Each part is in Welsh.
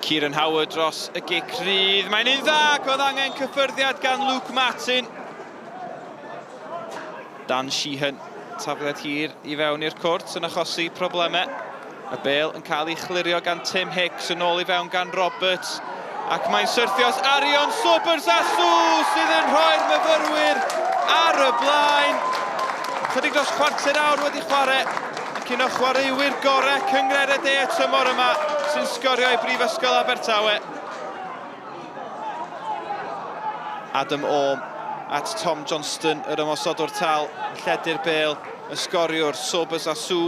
Kieran Howard dros y gic rydd. Mae'n un dda ac oedd angen cyffyrddiad gan Luke Martin. Dan Sheehan, tafliad hir i fewn i'r cwrt yn achosi problemau. Y bel yn cael ei chlirio gan Tim Hicks yn ôl i fewn gan Roberts. Ac mae'n syrthio at Arion Sobers Asu sydd yn rhoi'r myfyrwyr ar y blaen. Chydig dros chwarter awr wedi chwarae ac un o chwaraewyr gorau Cynghrair y De y tymor yma sy'n sgorio i Brifysgol Abertawe. Adam Orme at Tom Johnston, yr ymosodwr tal, lledu'r bel, y sgoriwr Sobers Asu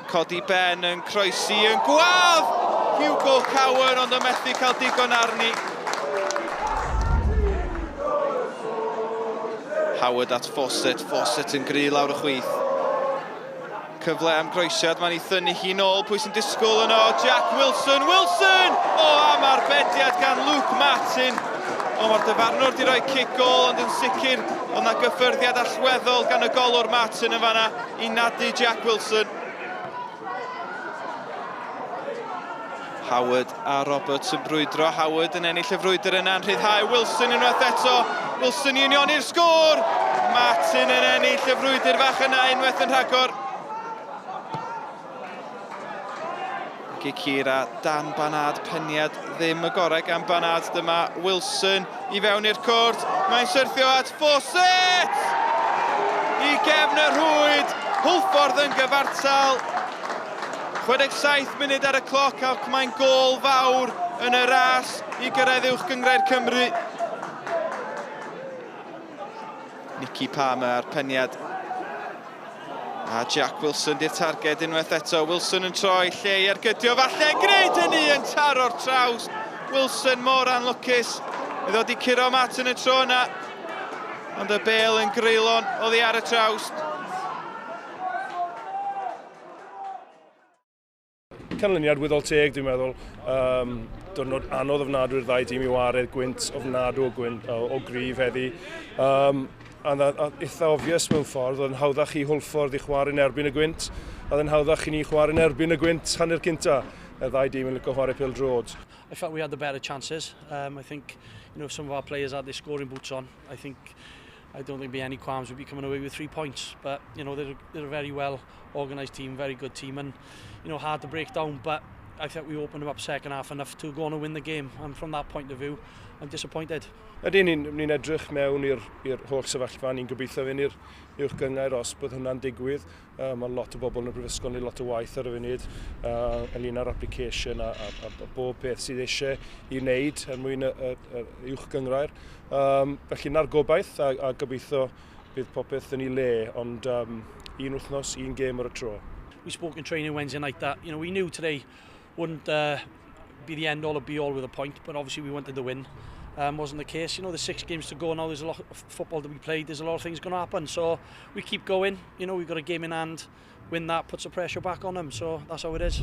Codi ben yn croesi yn gwadd! Hugo Cowan ond yn methu cael digon arni. Howard at Fawcett, Fawcett yn gry lawr y chwith. Cyfle am groesiad, mae'n ei thynnu hi'n ôl. Pwy sy'n disgwyl yno? Jack Wilson, Wilson! O, am arbediad gan Luke Martin. O, mae'r dyfarnwr wedi rhoi cic gol, ond yn sicr, oedd na gyffyrddiad allweddol gan y golwr Martin yn fanna. I nadu Jack Wilson. Howard a Roberts yn brwydro. Howard yn ennill y frwydr yna yn rhyddhau Wilson unwaith eto. Wilson i unioni'r sgôr. Martin yn ennill y frwydr fach yna unwaith yn rhagor. Gicir a Dan Banad, peniad ddim y gorau gan Banad. Dyma Wilson i fewn i'r cwrt. Mae'n syrthio at Fawcett! I gefn y rhwyd, Hwlffordd yn gyfartal. 67 munud ar y cloc ac mae'n gôl fawr yn y ras i gyrraedd uwch gynghrair Cymru. Nicky Palmer a'r peniad. A Jack Wilson di'r targed unwaith eto. Wilson yn troi lle i ergydio falle. Gwneud hynny yn taro'r traws. Wilson mor anlwcus. I ddod i curo Martin y tro yna. Ond y bel yn greulon oddi ar y trawst. Canlyniad weddol teg, dwi'n meddwl. Um, diwrnod anodd ofnadwy i'r ddau dîm i wared, gwynt ofnadwy o, gwynt, o, o gryf heddi. Um, a, a, a eitha obvious mewn ffordd, oedd yn hawddach i Hwlffordd i chwarae'n erbyn y gwynt, a oedd yn hawddach i ni chwarae'n erbyn y gwynt hanner cynta. Y ddau dîm yn licio chwarae pêl-droed. I felt we had the better chances. Um, I think you know, some of our players had their scoring boots on. I think I don't think there'd be any qualms we'd be coming away with three points. But, you know, they're, they're a very well organised team, very good team, and, you know, hard to break down. But I think we opened them up second half enough to go on and win the game. And from that point of view, I'm disappointed. Ydyn, ni'n ni edrych mewn i'r holl sefyllfa, ni'n gobeithio fynd i'r uwch gynghrair os bydd hwnna'n digwydd. Uh, mae lot o bobl yn y brifysgol yn lot o waith ar y funud uh, ynglyn â'r application a, a, a, a bob peth sydd eisiau i wneud er mwyn y, y, y uwch gynghrair. Um, felly na'r gobaith a, a gobeithio bydd popeth yn ei le, ond um, un wythnos, un gêm ar y tro. We spoke in training Wednesday night that, you know, we knew today wouldn't uh, be the end all or be all with a point, but obviously we wanted the win. Um, wasn't the case. You know, there's six games to go now. There's a lot of football to be played. There's a lot of things going to happen. So we keep going. You know, we've got a game in hand. Win that puts the pressure back on them. So that's how it is.